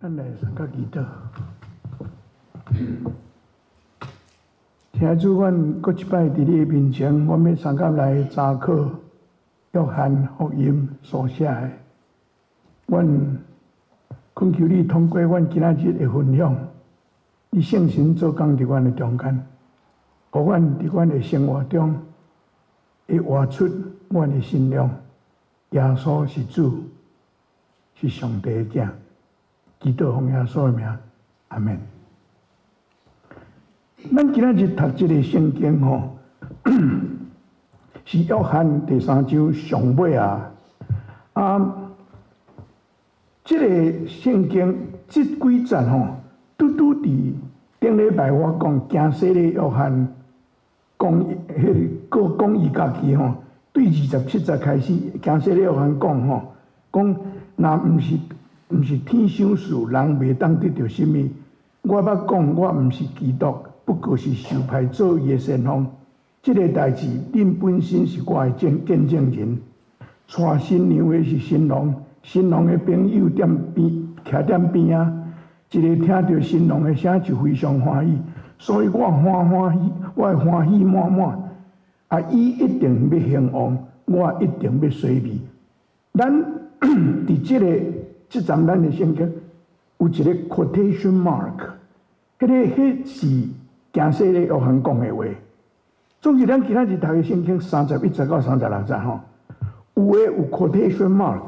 咱來三甲祈禱。親愛主，阮閣一擺佇你的面前，阮欲相佮來查考約翰福音所寫的。阮懇求你通過阮今仔日的分享，你聖神做工佇阮的中間，予阮佇阮的生活中會活出阮的信仰。耶穌是主，是上帝的囝。祈禱奉耶穌的名，阿們。咱今仔日讀這個聖經吼，是約翰第三章上尾啊。啊，這個聖經這幾節吼，拄拄佇頂禮拜我講，驚洗禮約翰講彼個講伊家己吼，對27節開始，驚洗禮約翰講吼，講若毋是天賞賜，人袂當得著啥物。我捌講，我毋是基督，不過是受派做伊的先鋒。這个代誌，恁本身是我的見見證人。娶新娘的是新郎，新郎的朋友踮邊徛踮邊仔，一个聽著新郎的聲就非常歡喜，所以我歡歡喜，我會歡喜滿滿。啊，伊一定欲興旺，我一定欲衰微。咱佇這个這節咱的聖經有一個 quotation mark，彼个彼是驚洗禮約翰講的話。總之，咱今仔日讀的聖經31節到36節吼，有的有 quotation mark，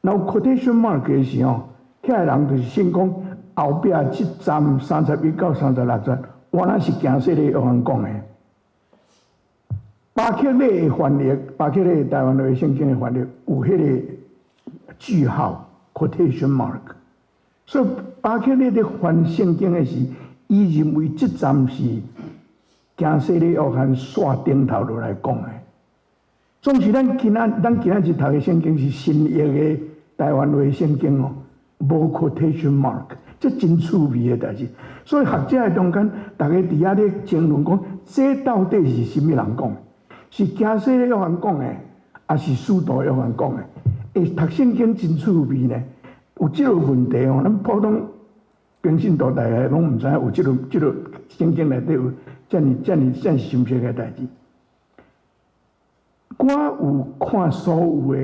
若有 quotation mark 的時候，遐个人就是信講後壁這節31到36節，原來是驚洗禮約翰講的。巴克禮的翻譯，巴克禮台灣話聖經的翻譯有彼个句號 quotation mark，所以巴克禮佇翻聖經的時，伊認為這節是驚洗禮約翰煞頂頭落來講的。總是咱今仔日讀的聖經是新約的台灣話聖經哦，無 quotation mark，這真趣味的代誌。所以學者的中間，逐家佇遐咧爭論講，這到底是啥物人講？是驚洗禮約翰講的，抑是使徒約翰講的？欸，讀聖經真趣味呢，有這个問題哦，咱普通平信徒大概攏毋知影有這个聖經內底有遮爾遮爾遮爾深色的代誌。我有看所有的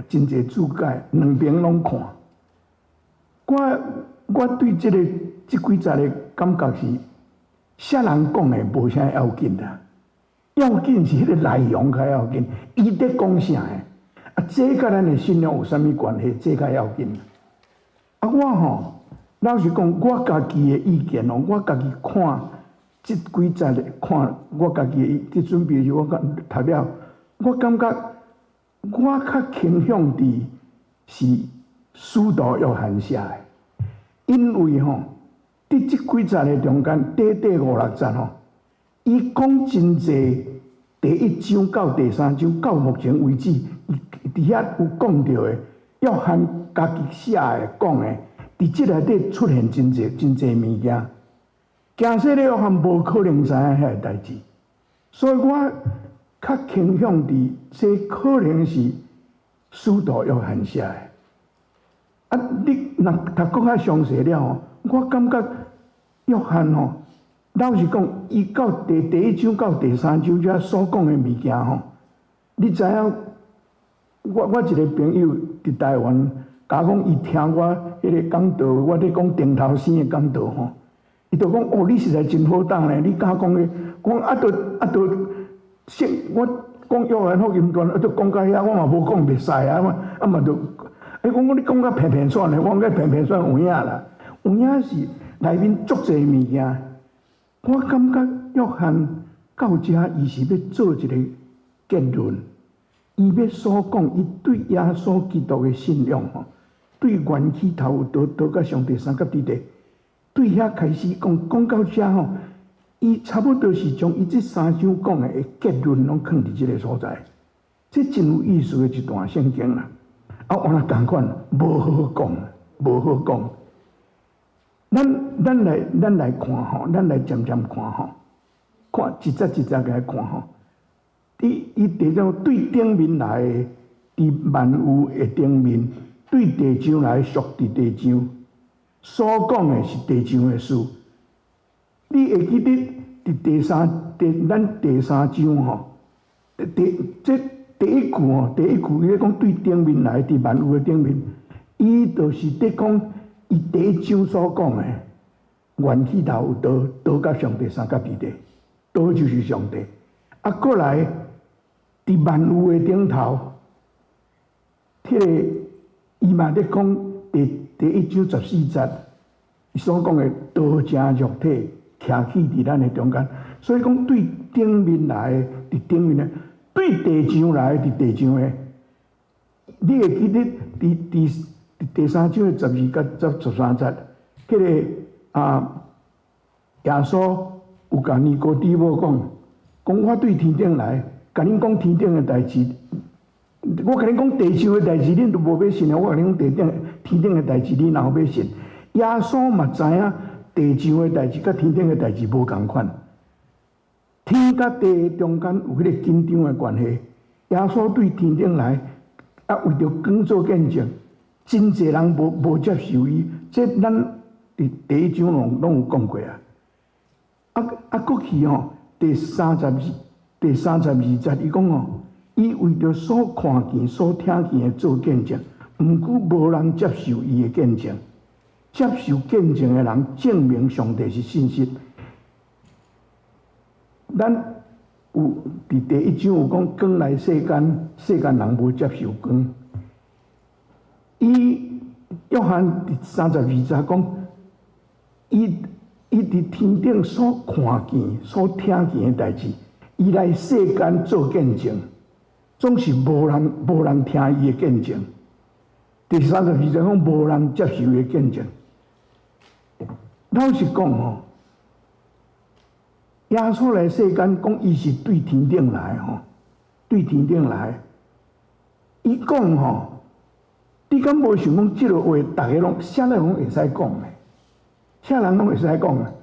真濟注解，兩邊攏看。我對這幾節的感覺是，啥人講的無啥要緊啦，要緊是彼个內容較要緊。伊佇講啥的？啊，這佮咱的信仰有啥物關係？這較要緊。啊，我吼老實講，我家己的意見哦，我家己看這幾節的看，我家己的佇準備的時，我讀了，我感覺我較傾向佇是使徒約翰寫的，因為吼，佇這幾節的中間，短短五六節吼，伊講真濟，第一章到第三章到目前為止，伊佇遐有講著的，約翰家己寫的講的，佇這內底出現真濟真濟物件，驚洗禮約翰無可能知影遐个代誌，所以我較傾向佇這可能是使徒約翰寫的。啊，你若讀閣較詳細了吼，我感覺約翰吼，老實講，伊到第一章到第三章遮所講的物件吼，你知影？我一个朋友佇台灣，共我講伊聽我彼个講道，我咧講頂頭生的講道吼，伊就講哦，你實在真好膽咧，你敢講的，講啊，著啊著，聖我講約翰福音傳，啊，著講到遐，我嘛無講袂使啊，啊嘛著，欸，講講你講甲平平喘咧，我講平平喘有影啦，有影是內面足濟物件，我感覺約翰到遮伊是欲做一個結論。伊欲所講，伊對耶穌基督的信仰吼，對源起頭到到上帝三佮之地，對遐開始講，講到遮吼，伊差不多是將伊這三章講的結論攏囥佇這个所在，這真有意思的一段聖經啦。啊，原來仝款，無好講，無好講。咱來看吼，咱來漸漸看吼，看一節一節來看吼。伊第種對頂面來的，佇萬有的頂面；對地上來屬佇地上。所講的是地上的事。你會記得佇第三第咱第三章吼，第這第一句吼，第一句伊咧講對頂面來，佇萬有的頂面，伊就是佇講伊第一章所講的，源起頭有道，道佮上帝相佮佇咧，道就是上帝。啊，閣來佇萬有的頂頭，彼個伊嘛咧講第一章14節，伊所講的道成肉體，徛起佇咱的中間。所以講對頂面來的，佇頂面的；對地上來的，佇地上的。你會記得佇第三章的12佮13節，彼個啊耶穌有共尼哥底母講，講我對天頂來，共恁講天頂的代誌。我共恁講地上的代誌，恁都無欲信啊！我共恁講地頂天頂的代誌，恁哪有欲信？耶穌嘛知影地上的代誌佮天頂的代誌無仝款，天佮地中間有彼個緊張的關係。耶穌對天頂來，啊為著光做見證，真濟人無接受伊。這咱佇第一章攏有講過啊。啊，閣去吼，第32節，伊講吼，伊為著所看見、所聽見的做見證，毋過無人接受伊的見證。接受見證的人，證明上帝是信實。咱有佇第一章有講，光來世間，世間人無接受光。伊約翰佇32節講，伊佇天頂所看見、所聽見的代誌，伊來世間做見證，總是無人聽伊的見證。第三十二節講，無人接受伊的見證。老實講吼，耶穌來世間講，伊是對天頂來吼，對天頂來。伊講吼，你敢無想講這个話，逐家攏啥人攏會使講的？啥人攏會使講的？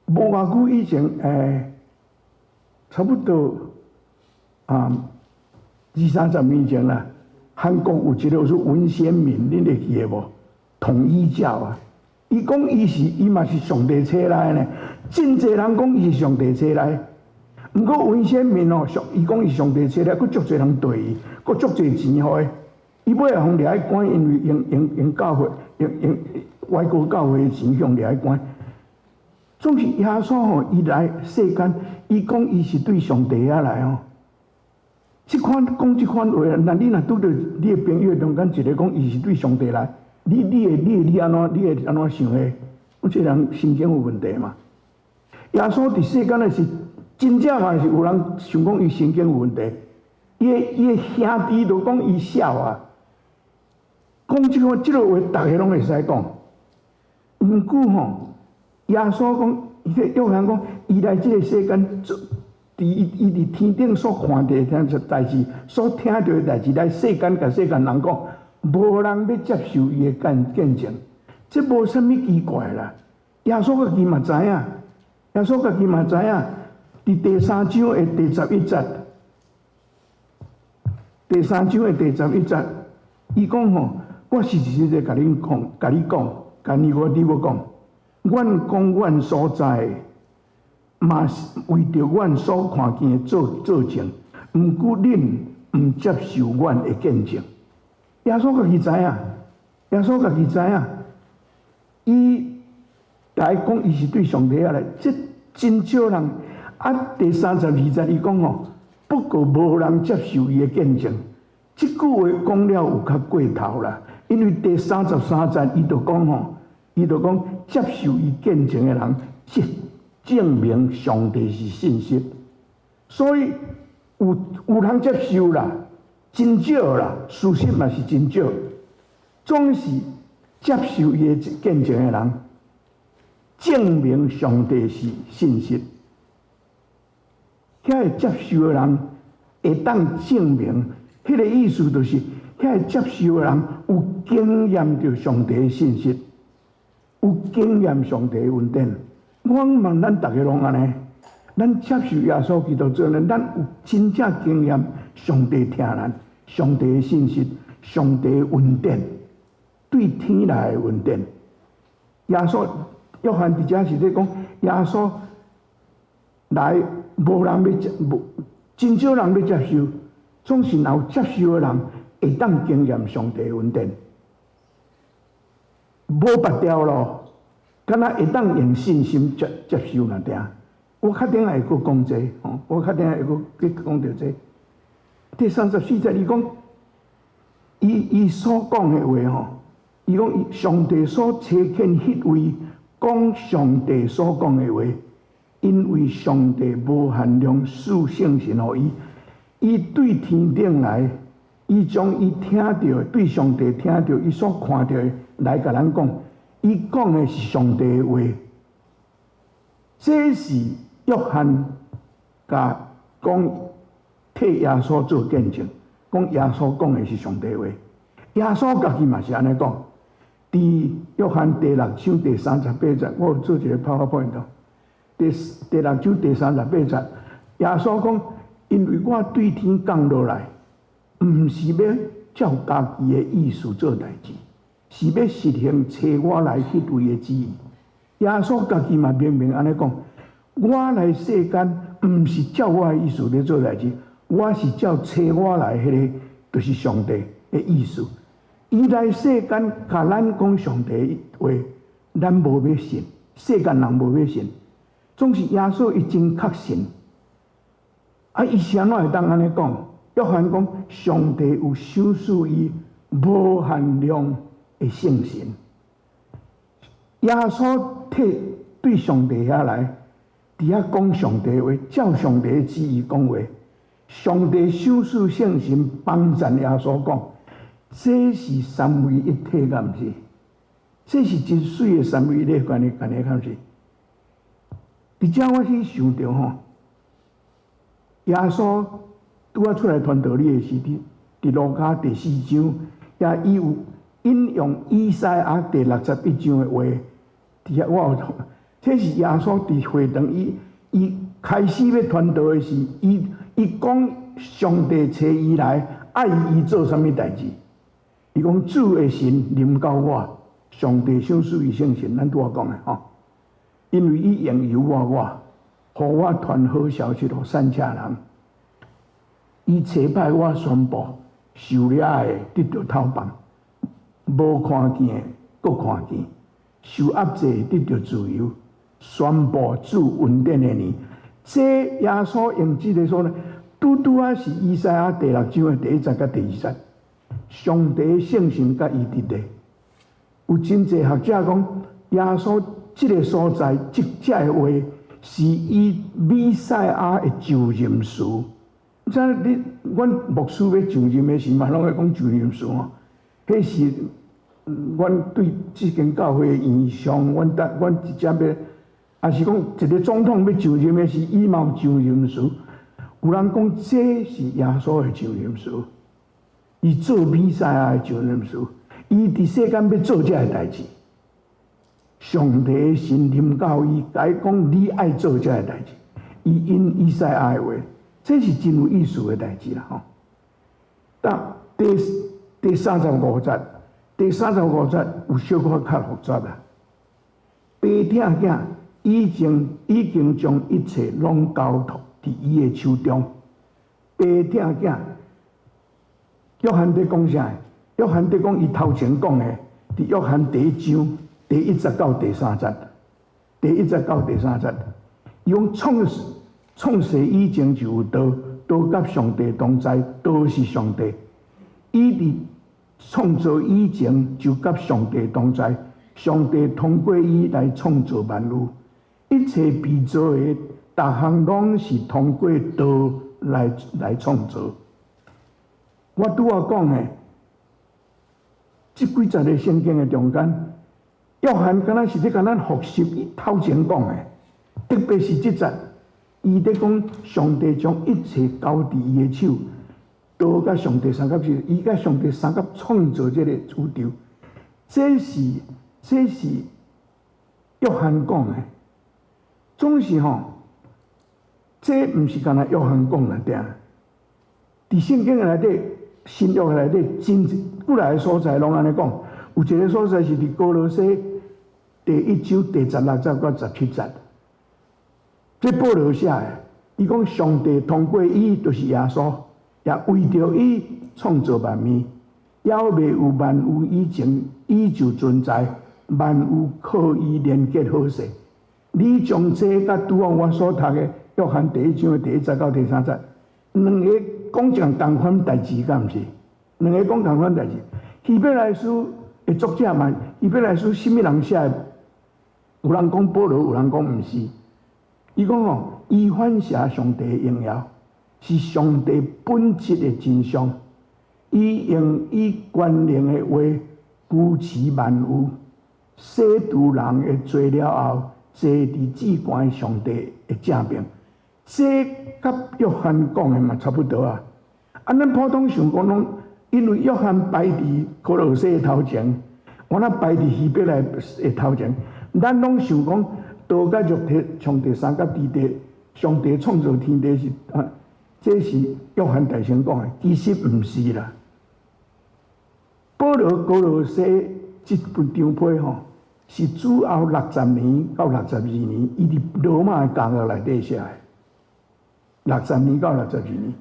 無偌久以前，差不多啊，二三十年前啦，韓國有一个叫文鮮明，恁會記得無？統一教啊，伊講伊是伊嘛是上帝差來呢，真濟人講伊是上帝差來。毋過文鮮明哦，伊講伊上帝差來，閣足濟人綴伊，閣足濟錢予伊。伊尾予掠去關，因為用教會用外國教會的錢予掠去關。總是耶穌吼，伊來世間，伊講伊是對上帝遐來吼。這款講這款話，那你若拄著你的朋友中間一个講伊是對上帝來，你會按怎想的？我這人神經有問題嘛？耶穌佇世間的時，真正嘛是有人想講伊神經有問題。伊的兄弟都講伊痟啊，講這个話，逐家攏會使講。毋過吼，耶穌講，伊個約翰講，伊來這个世間做，伊佇天頂所看著的代誌，所聽著的代誌，來世間共世間人講，無人欲接受伊的見證，這無啥物奇怪啦。耶穌家己嘛知影，耶穌家己嘛知影，佇第三章的第十一節，第三章的第十一節，伊講吼，我實實在在共恁講，共你講，共尼哥底母講，阮講阮所知的，嘛是為著阮所看見的做證，毋過恁毋接受阮的見證。耶穌家己知影，耶穌家己知影，伊來講伊是對上帝遐來，這真少人。啊，第三十二節伊講吼，不過無人接受伊的見證。這句話講了有較過頭啦，因為第三十三節伊就講吼，伊就講接受伊見證的人，證明上帝是信實。所以有人接受啦，真少啦，事實嘛是真少，總是接受伊的見證的人，證明上帝是信實。遐個接受的人會當證明，彼個意思就是，遐個接受的人有經驗著上帝的信實，有經驗上帝的恩典。我問咱逐家攏按呢，咱接受耶穌基督做呢，咱有真正經驗上帝疼咱，上帝的信實，上帝的恩典，對天來的恩典。耶穌約翰佇遮是咧講，耶穌來無人欲接，無真少人欲接受，總是若有接受的人，會當經驗上帝恩典。無別條路，敢若會當用信心接受爾爾。我較頂會閣講這個，吼，我較頂會閣去講著這個。第三十四節，伊講，伊所講的話吼，伊講上帝所差遣彼位講上帝所講的話，因為上帝無限量賜聖神予伊，伊對天頂來，伊將伊聽著對上帝聽著伊所看著的來共咱講，伊講的是上帝的話，這是約翰共講替耶穌做見證，講耶穌講的是上帝話。耶穌家己嘛是按呢講，佇約翰第六章第三十八節，我有做一個 PowerPoint。第六章第三十八節，耶穌講：因為我對天降落來，毋是欲照家己的意思做代誌，是欲實行差我來彼位的旨意。耶穌家己嘛明明按呢講，我來世間，毋是照我的意思咧做代誌，我是照差我來彼个，就是上帝的意思。伊來世間，共咱講上帝話，咱無欲信，世間人無欲信。總是耶穌伊真確信。啊，伊是按怎會當按呢講？約翰講，上帝有賞賜伊無限量的聖神。耶穌替對上帝遐來，佇遐講上帝話，照上帝的旨意講話。上帝賞賜聖神幫贊耶穌講，這是三位一體，敢毋是？這是真媠的三位一體關係，關係敢毋是？佇遮我去想著吼，耶穌拄仔出來傳道理的時陣，佇路加第四章，也伊有引用以賽亞第六十一章的話，佇遐我有，這是耶穌佇會堂伊伊開始欲傳道的時，伊伊講上帝差伊來，愛伊做啥物代誌？伊講主的神臨到我，上帝賞賜伊聖神，咱拄仔講的吼。因為伊用油抹我，予我傳好消息予散赤人。伊差派我宣布受掠的得著透放，無看見的閣看見，受壓制得著自由，宣布主恩典的年。這耶穌用這个所呢，拄拄仔是以賽亞第六章的第一節佮第二節，上帝聖神佮伊佇咧。有真濟學者講，耶穌這个所在，這這个話是伊彌賽亞的就任詞。知你，阮牧師欲就任的時，嘛攏會講就任詞吼。彼是阮對這間教會的異象，阮得阮直接欲，抑是講一个總統欲就任的時，伊嘛有就任詞。有人講這是耶穌的就任詞，伊做彌賽亞的就任詞，伊佇世間欲做這个代誌。上帝的神臨到伊，共伊講你愛做這个代誌。伊引以賽亞的話，這是真有意思的代誌啦吼。但第三十五節，第三十五節有小可較複雜啦。爸疼囝已經將一切攏交託佇伊的手中。爸疼囝，約翰佇講啥？約翰佇講伊頭前講的，佇約翰第一章第一節到第三節，第一節到第三節，伊講創世以前就有道，道佮上帝同在，道是上帝。伊佇創造以前就佮上帝同在，上帝通過伊來創造萬有，一切被造的，逐項攏是通過道來創造。我拄仔講的，這幾節的聖經的中間，約翰敢若是咧共咱複習伊頭前講的，特別是這節，伊咧講上帝將一切交佇伊的手，道佮上帝相佮是，伊佮上帝相佮創造這個宇宙，這是約翰講的，總是吼，這毋是干焦約翰講的爾。佇聖經內底，新約內底，真幾來個所在攏按呢講。有一个所在是佇歌羅西第一章第十六節到十七節，這保羅寫的，伊講上帝通過伊，就是耶穌，也為著伊創造萬物，猶未有萬有以前，伊就存在，萬有靠伊連結好勢。你將這佮拄仔我所讀的約翰第一章的第一節到第三節，兩个講一仝款代誌，敢毋是？兩个講仝款代誌。希伯來書的作者嘛，希伯來書啥物人寫的？有人講保羅，有人講毋是。伊講吼，伊反射上帝的榮耀，是上帝本質的真相。伊用伊權能的話扶持萬有，洗除人的罪了後，坐佇至懸上帝的正爿。這佮約翰講的嘛差不多啊。啊，咱普通想講攏，因為約翰擺佇歌羅西的頭前，我若擺佇希伯來的頭前，咱攏想講道佮肉體上帝三甲地地，上帝創造天地是啊，這是約翰大先講的，其實毋是啦。保羅歌羅西這份張批吼，是主後六十年到六十二年，伊佇羅馬的監獄內底寫的。六十年到六十二年，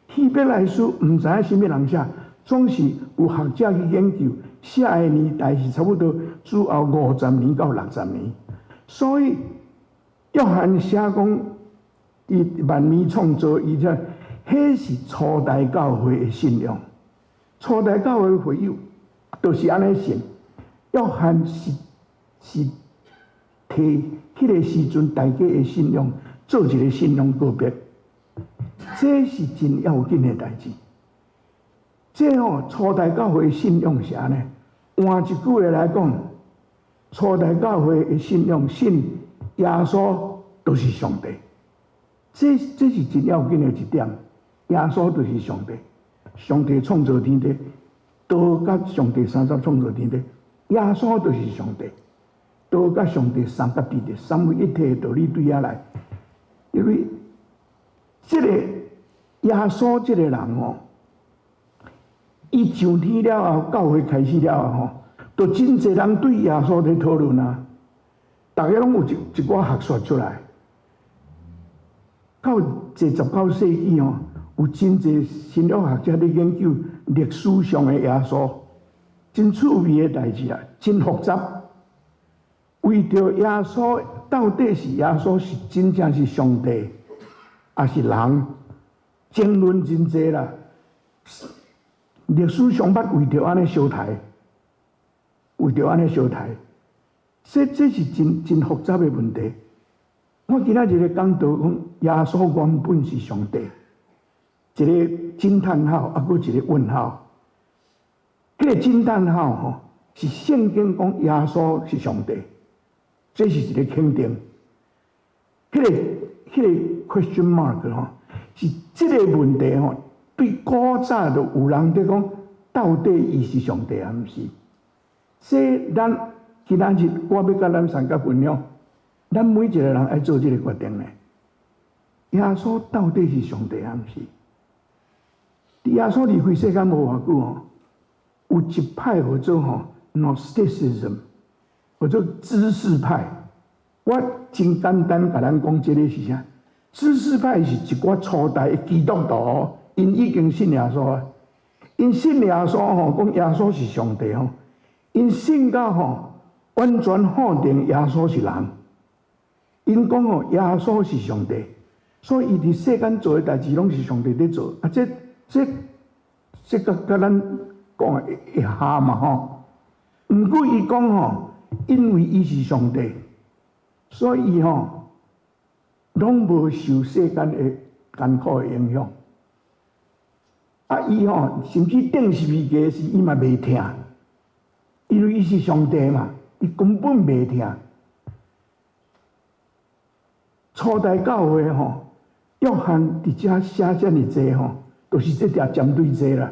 希伯來書毋知影啥物人寫，總是有學者去研究，寫的年代是差不多主後五十年到六十年。所以約翰寫講，伊萬物創造，伊這，彼是初代教會的信仰。初代教會會友就是按呢信。約翰是提彼个時陣大家的信仰做一個信仰告白，這是真要緊的代誌。這吼初代教會的信仰是按呢？換一句話來講，初代教會的信仰信耶穌就是上帝，這是真要緊的一點。耶穌就是上帝，上帝創造天地，道佮上帝三節創造天地，耶穌就是上帝，道佮上帝三甲地的三位一體的道理對遐來。因為這個耶穌這個人吼，伊上天了後，教會開始了後吼，就真濟人對耶穌佇討論啊，逐家攏有一寡學說出來。到第十九世紀吼，有真濟新約學者佇研究歷史上的耶穌，真趣味的代誌啊，真複雜。為著耶穌到底是耶穌是真正是上帝，抑是人，爭論真濟啦。歷史上捌為著按呢相刣，為著按呢相刣，這是真真複雜的問題。我今仔日咧講道講耶穌原本是上帝，一个驚嘆號，啊，閣一个問號。彼个驚嘆號吼，是聖經講耶穌是上帝，這是一个肯定。彼个 question mark 吼，是這个問題吼，對古早就有人佇講，到底伊是上帝抑毋是？所以咱今仔日我欲佮咱三個分享，咱每一個人愛做這个決定呢。耶穌到底是上帝抑毋是？佇耶穌離開世間無偌久吼，有一派號做吼 Gnosticism，號做知識派。我真簡單共咱講，這个是啥？知識派是一寡初代的基督徒，𪜶已經信耶穌啊。𪜶信耶穌吼，講耶穌是上帝吼，𪜶信到吼完全否定耶穌是人。𪜶講吼耶穌是上帝，所以伊佇世間做的代誌攏是上帝佇做。啊，這佮咱講的會合嘛吼。毋過伊講吼，因為伊是上帝，所以吼攏無受世間的艱苦的影響。啊，伊吼甚至釘十字架時，伊嘛袂疼，因為伊是上帝嘛，伊根本袂疼。初代教會吼，約翰佇遮寫遮爾濟吼，就是這條針對這啦。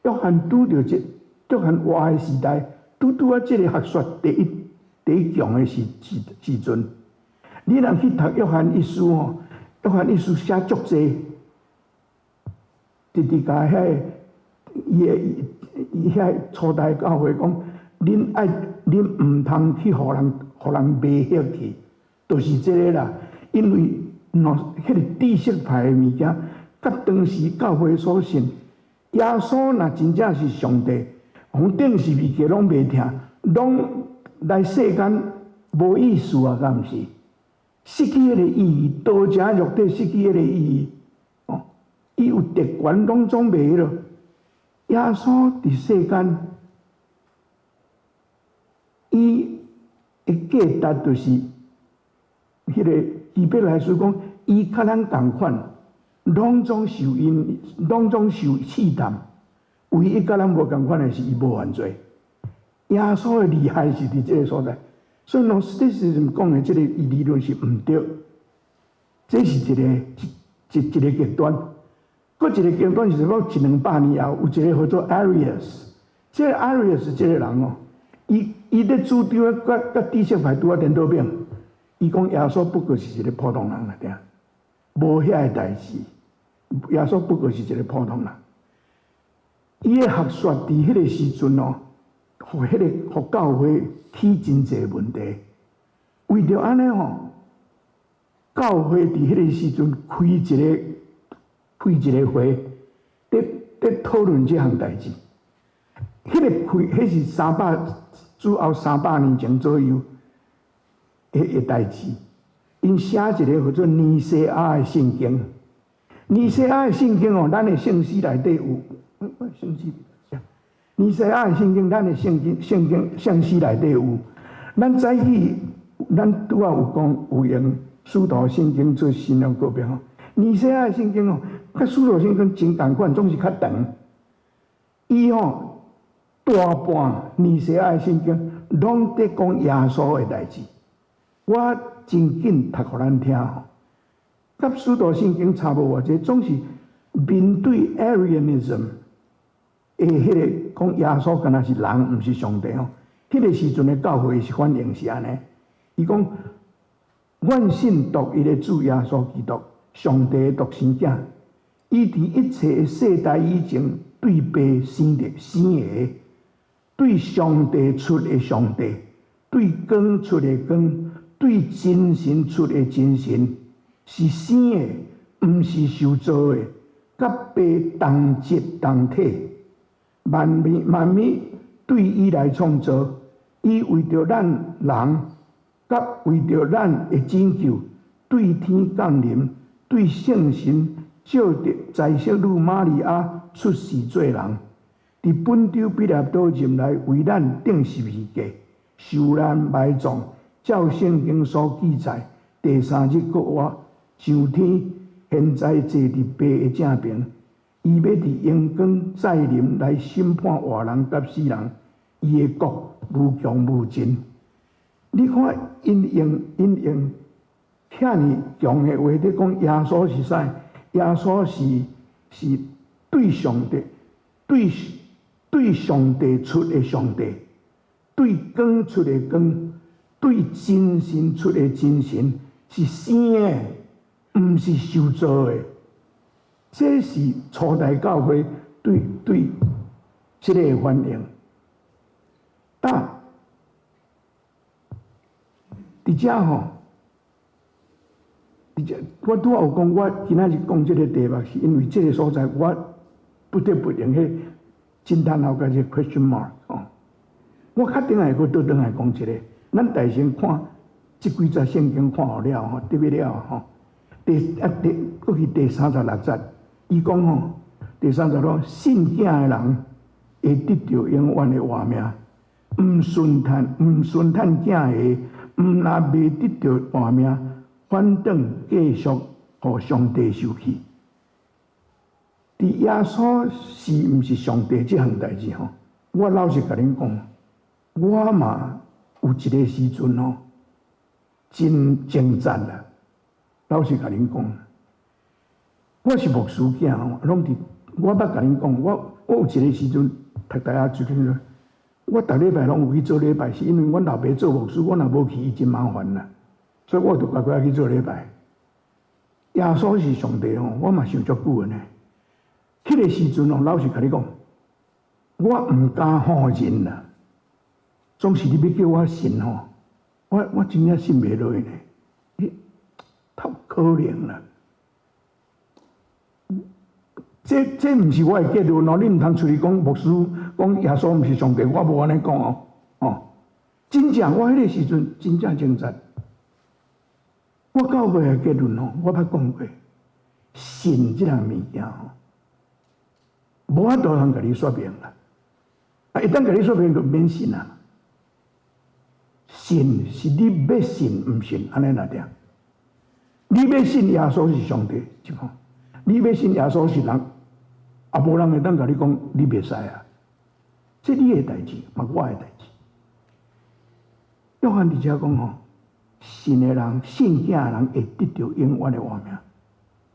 約翰拄著這，約翰活的時代，拄拄仔這个學說第一強的時陣。你若去讀約翰一書吼，約翰一書寫足濟，直直共遐个伊的伊遐初代教會講，恁愛恁毋通去予人予人迷惑去，就是這个啦。因為喏，彼个知識派的物件，佮當時教會所信，耶穌若真正是上帝，予釘十字架攏袂疼，攏來世間無意思啊，敢毋是？失去彼个意義，道成肉體失去彼个意義，哦，伊有特權攏總袂囉。耶穌佇世間，伊的價值就是彼个希伯來書講，伊佮咱仝款，攏總受因，攏總受試探，唯一佮咱無仝款的是伊無犯罪。耶穌的厲害是佇這个所在，所以 Gnosticism 講的這个理論是毋對，這是一個一個極端。閣一個極端是講一兩百年後有一個叫做 Arius，這个 Arius 這个人哦，伊咧主張佮佮知識派拄仔顛倒反，伊講耶穌不過是一個普通人爾爾，無遐个代誌。耶穌不過是一個普通人。伊的學說佇彼个時陣哦，予彼个予教會起真濟問題。為著按呢吼，教會佇彼個時陣開一個會，佇討論這項代誌。彼个開，彼是主後300年前左右的代誌。𪜶寫一个叫做尼西亞的聖經。尼西亞的聖經哦，咱的聖詩內底有，聖詩，尼西亞的聖經，咱的聖經聖詩內底有。咱早起，咱拄仔有講有用使徒信經做信仰告白吼。尼西亞的聖經哦，佮使徒信經真仝款，總是較長。伊吼大半尼西亞的聖經攏佇講耶穌的代誌。我真緊讀予咱聽吼，佮使徒信經差無偌濟，總是面對 Arianism 的彼个講耶穌敢若是人，毋是上帝吼。彼个時陣的教會是反應是按呢，伊講阮信獨一个主耶穌基督，上帝的獨生囝，伊佇一切的世代以前對父生的生的，對上帝出的上帝，對光出的光，對真神出的真神，是生的，毋是受造的，佮父同質同體，萬物萬物對伊來創造，伊為著咱人，佮為著咱的拯救，對天降臨，對聖神藉著財色女瑪利亞出世做人，佇本丟彼拉多入來為咱釘十字架，受難埋葬，照聖經所記載，第三日復活，上天，現在坐佇父的正爿。伊欲佇榮光再臨來審判活人佮死人，伊的國無窮無盡。你看，𪜶用遐爾強的話佇講耶穌是啥？耶穌是對上帝出的上帝，對光出的光，對真神出的真神，是生的，毋是受造的。這是初代教會對這个反應。但佇遮吼，佇遮我拄仔有講，我今仔日講這个題目，是因為這个所在，我不得不用彼驚嘆號佮這個 question mark 吼。我較頂下閣倒轉來講一个，咱大先看這幾節聖經看好了吼，特別了吼。第啊第閣去第36節，伊講吼，第36信囝的人會得著永遠的活命，毋順趁囝的，毋但袂得著活命，反轉繼續予上帝受氣。佇耶穌是毋是上帝這項代誌吼？我老實共恁講，我嘛有一个時陣吼，真掙扎啦。老實共恁講，我是牧師囝吼，攏佇我捌共恁講，我有一个時陣讀大學時陣，我逐禮拜攏有去做禮拜，是因為阮老爸做牧師，我若無去，伊真麻煩啦，所以我就乖乖去做禮拜。耶穌是上帝吼，我嘛想足久的呢。彼个時陣哦，老實共你講，我毋敢否認啦。總是你欲叫我信吼，我真正信袂落呢。你太可能啦！這毋是我的結論哦，你毋通出去講牧師講耶穌毋是上帝，我無按呢講哦。哦，真正我彼个時陣真正掙扎。我到尾的結論吼，我捌講過，信這項物件吼，無法度通共你說明啦。啊，會當共你說明就免信啊。信是你欲信毋信，按呢爾爾。你欲信耶穌是上帝，一講；你欲信耶穌是人，也無人會當共你講你袂使啊。這你的代誌，嘛我的代誌。約翰佇遮講吼，信的人、信囝的人會得著永遠的活命。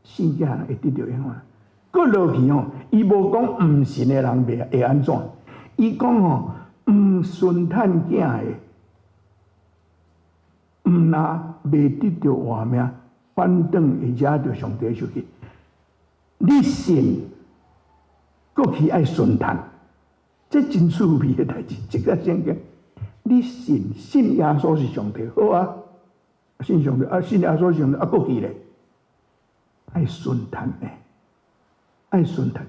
信囝的人會得著永遠。閣落去吼，伊無講毋信的人袂會按怎？伊講吼，毋順趁囝的，毋若袂得著活命，反轉會惹著上帝受氣。你信，閣去愛順趁，這真趣味的代誌。這個聖經，你信信耶穌是上帝，好啊，信上帝啊，信耶穌是上帝啊，閣去咧，愛順趁呢，愛順趁，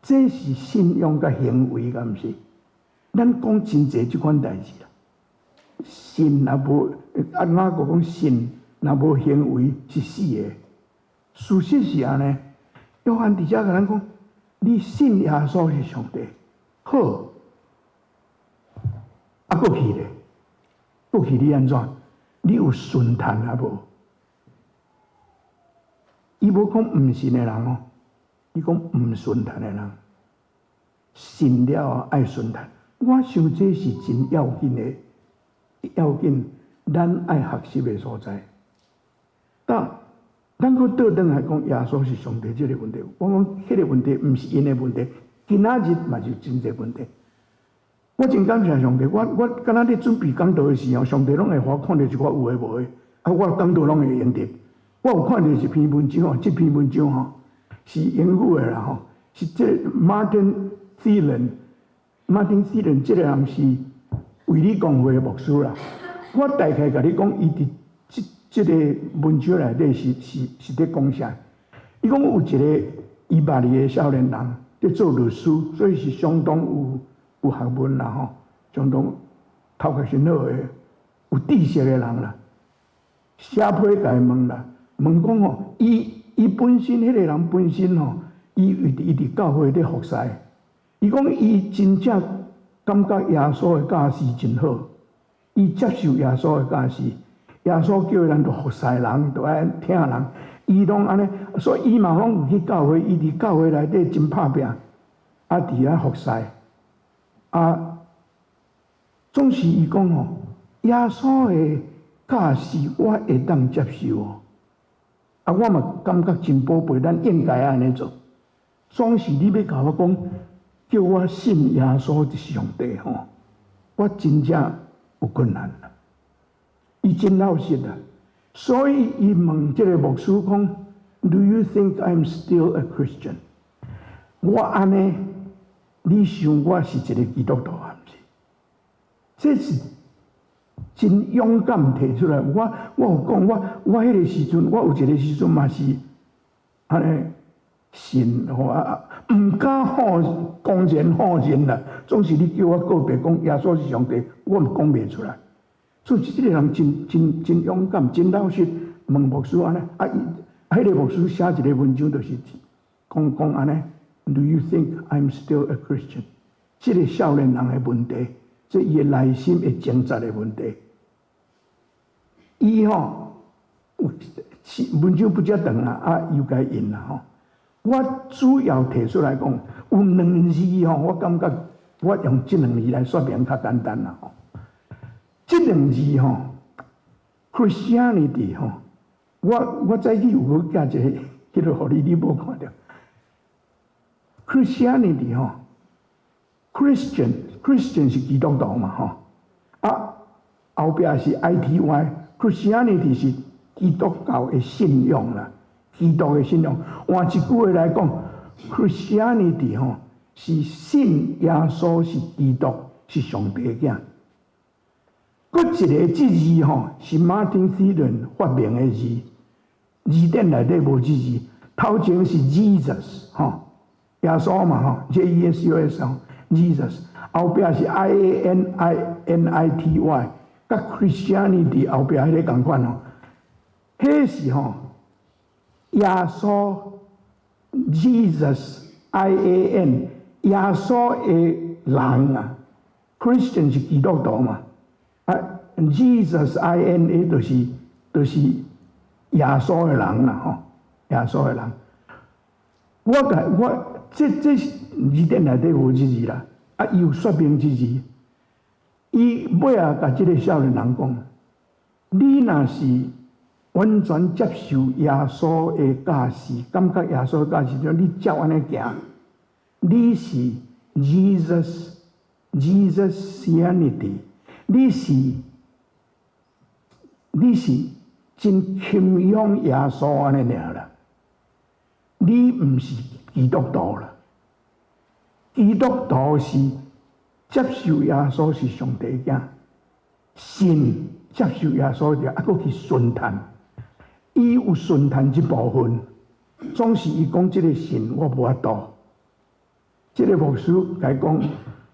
這是信仰佮行為，敢毋是？咱講真濟這款代誌啦。信若無，啊，哪個講信若無行為是死的？事實是按呢。約翰佇遮共咱講，你信耶穌是上帝，好，啊，閣去咧，閣去你按怎？你有順趁啊無？伊無講毋信的人哦，伊講毋順趁的人，信了後愛順趁。我想這是真要緊的，要緊，咱愛學習的所在。但咱閣倒轉來講，耶穌是上帝這個問題，我講彼個問題毋是𪜶的問題，今仔日嘛是真濟問題。我真感謝上帝，我敢若咧準備講道的時候，上帝攏會予我看著一寡有的無的，啊，我講道攏會用著。我有看著一篇文章吼，這篇文章吼是英語的啦吼，是這 Martin Thielen，Martin Thielen 這個人是衛理公會的牧師啦。我大概共你講，伊佇這這個文章內底是佇講啥？伊講有一個伊捌的少年人佇做律師，所以是相當有學問啦吼，相當頭殼真好的，有知識的人啦。寫批共伊問啦，問講吼，伊本身彼個人本身吼，伊佇教會咧服侍，伊講伊真正感覺耶穌的教示真好，伊接受耶穌的教示，耶穌叫咱著服侍人，著愛疼人，伊攏按呢，所以伊嘛攏有去教會，伊佇教會內底真拍拚，啊佇遐服侍，啊，總是伊講吼，耶穌的教示我會當接受哦，啊，我嘛感覺真寶貝，咱應該按呢做。總是你欲共我講，叫我信耶穌是上帝吼，我真正有困難啦。伊真老實啊，所以伊問這個牧師講：Do you think I'm still a Christian？我按呢，你想我是一個基督徒啊？毋是？這是真勇敢提出來。我有講，我彼個時陣，我有一個時陣嘛是按呢信吼啊，毋敢吼公然否認啦。總是你叫我告白講耶穌是上帝，我嘛講袂出來。所以這個人真真真勇敢，真老實。問牧師按呢，啊，伊彼個牧師寫一個文章，就是講講按呢。Do you think I'm still a Christian？這個少年人的問題，這伊的內心會掙扎的問題。伊吼有文章不遮長啦，啊，又共印啦吼。我主要提出來講，有兩字吼，我感覺我用這兩字來說明較簡單啦吼。這兩字吼，Christianity 吼，我早起有閣寄一個彼個予你，你無看著。Christianity 吼，Christian，Christian 是基督徒嘛吼，啊後壁是 ITY，Christianity 是基督教的信仰啦，基督的信仰。換一句話來講，Christianity 吼是信耶穌是基督，是上帝的囝。閣一個這字吼，是 Martin Thielen 發明的字，字典內底無這字。頭前是 Jesus 吼，耶穌嘛吼，JESUS 吼，Jesus，後壁是 IANINITY，佮 Christianity 後壁彼个仝款吼，彼是吼，耶穌 Jesus IAN，耶穌的人啊，Christian 是基督徒嘛，啊，Jesus INA 就是耶穌的人啦吼，耶穌的人。我共我這字典內底無這字啦，啊，伊有說明這字。伊尾仔共這个少年人講：你若是完全接受耶穌的教示，感覺耶穌的教示，你照按呢行，你是 Jesus Jesusianity，你是真欽仰耶穌按呢爾啦，你毋是基督徒啦。基督徒是接受耶穌是上帝囝，信接受耶穌就啊，閣去順趁，伊有順趁這部分，總是伊講這个信我無法度。這个牧師共伊講，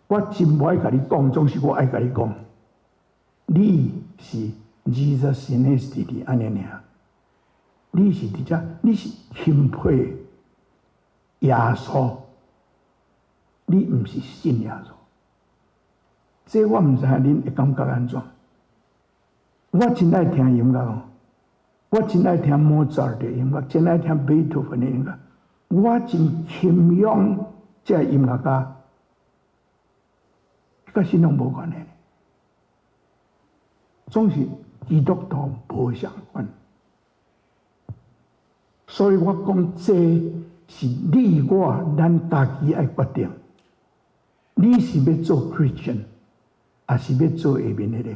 我真無愛共你講，總是我愛共你講，你是 Jesusianity 按呢爾，你是佇遮，你是欽佩耶穌，你毋是信耶穌。這我毋知影恁會感覺按怎？我真愛聽音樂哦，我真愛聽莫扎特的音樂，真愛聽貝多芬的音樂。我真欽仰這个音樂家，佮信仰無關係。總是基督徒無相關。所以我講這是你我咱家己愛決定。你是欲做 Christian，抑是欲做下面彼个？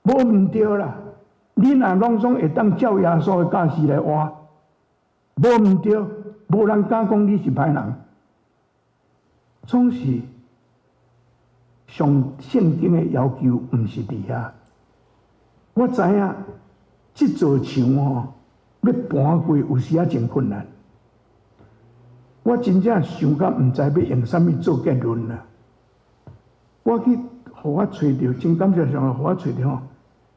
無毋對啦！你若攏總會當照耶穌的教示來活，無毋對，無人敢講你是歹人。總是上聖經的要求，毋是佇遐。我知影這座牆吼，欲搬過有時仔真困難。我真正想甲毋知欲用啥物做結論啦。我去予我揣著，真感謝上帝，予我揣著吼。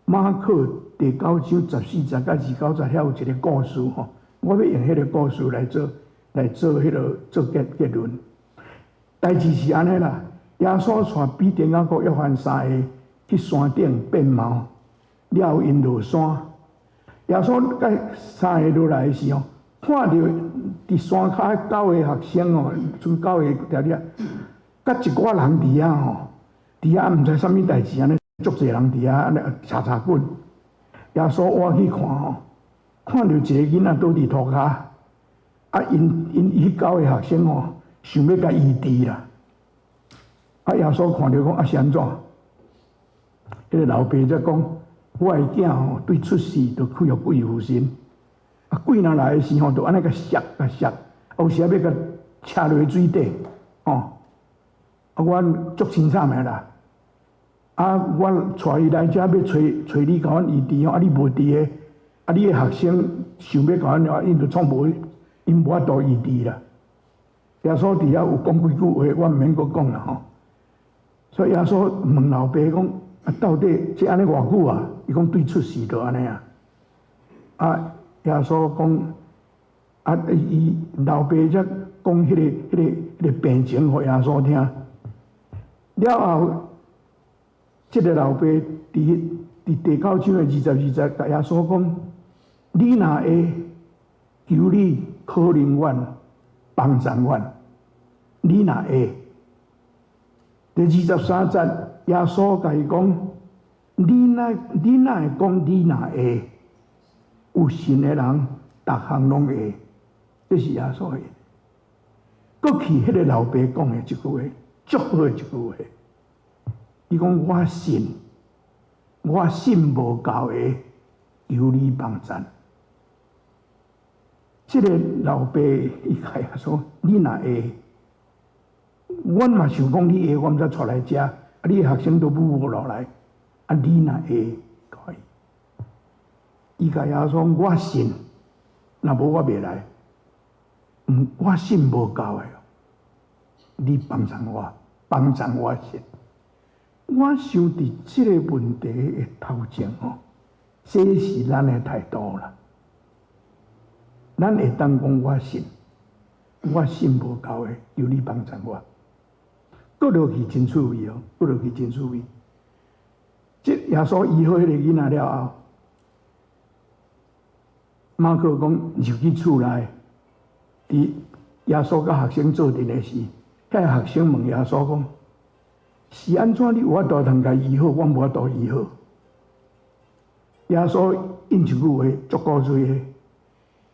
馬可第九章14節佮29節遐有一个故事吼，我欲用彼个故事來做彼个做結論。代誌是按呢啦，耶穌帶彼得、雅各、約翰三个去山頂變貌，了後𪜶落山。耶穌佮三个落來的時候，看著佇山跤九个學生哦，賰九个佇遐，佮一寡人佇遐吼，佇遐毋知啥物代誌按呢，足濟人佇遐按呢吵吵滾。耶穌倚去看吼，看著一个囡仔倒佇塗跤，啊，𪜶彼九個學生吼，想欲共醫治啦。啊，耶穌看著講啊是按怎？彼个老爸才講，我的囝吼對出世就去予鬼附身，啊鬼若來的時候，就按呢共摔共摔，有時欲共車落水底，吼。啊，我足凄慘的啦。啊，我帶伊來遮欲揣揣你共阮醫治吼，啊你無佇个，啊你的學生想欲共阮，𪜶就創無，𪜶無法度醫治啦。耶穌佇遐有講幾句話，我毋免閣講啦吼。所以耶穌問老爸講：啊，到底這按呢偌久啊？伊講對出世就按呢啊。啊，耶穌講，啊，伊老爸才講彼个病情予耶穌聽。了後，這个老爸佇第九章的22節，共耶穌講：你若會，求你可憐阮，幫贊阮。你若會。第23節，耶穌共伊講：你若會講你若會，有信的人，逐項攏會。這是耶穌的。閣去彼个老爸講的一句話，足好的一句話。伊講我信，我信無夠的，求你幫贊。這个老爸伊共耶穌，你若會，阮嘛想講你會，阮才帶來遮。啊，你的學生都舞無落來，啊，你若會可以？伊共耶穌講：我信，若無我袂來。毋，我信無夠的，你幫贊我，幫贊我信。我想佇這个問題的頭前吼，這是咱的態度啦。咱會當講我信，我信無夠的，求你幫贊我。閣落去真趣味哦，閣落去真趣味。這耶穌醫好彼個囡仔了後，馬可講入去厝內，佇耶穌佮學生做陣的時，彼個學生問耶穌講：是按怎你有法度通共伊醫好，阮無法度醫好？耶穌應一句話，足古錐的，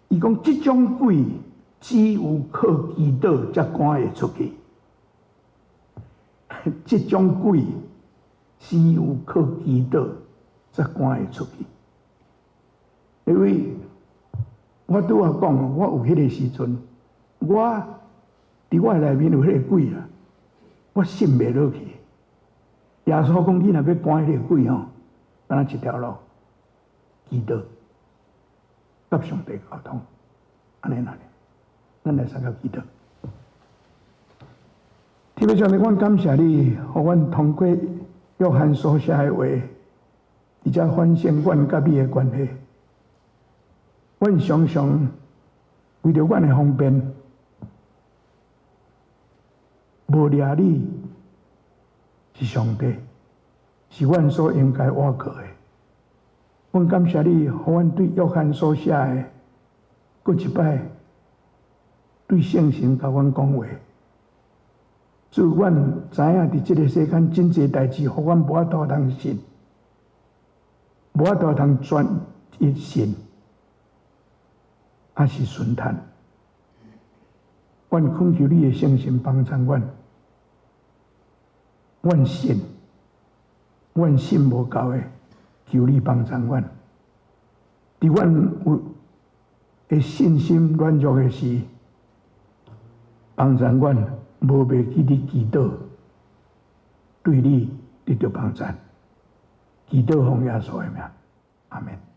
伊講：這種鬼只有靠祈禱才趕會出去。這種鬼只有靠祈禱才趕會出去。因為我拄仔講，我有彼個時陣，我佇我內面有彼個鬼啊，我信袂落去。耶穌講：你若欲趕彼個鬼吼，敢若一條路，祈禱，佮上帝溝通，按呢爾。咱來三個祈禱。天父上帝，阮感謝你，予阮通過約翰所寫的話，而且反省阮佮你的關係。阮常常為著阮的方便，無掠你是上帝，是阮所應該倚靠的。阮感謝你，予阮對約翰所寫的，閣一擺對聖神共阮講話。主，阮知影佇這个世間真濟代誌，予阮無法度通信，無法度通專一信，抑是順趁。阮懇求你的聖神幫助阮，阮信，阮信無夠的，求你幫助阮。佇阮有的信心軟弱的時，幫助阮無袂記得祈禱，對你得著幫贊。祈禱奉耶穌的名，阿門。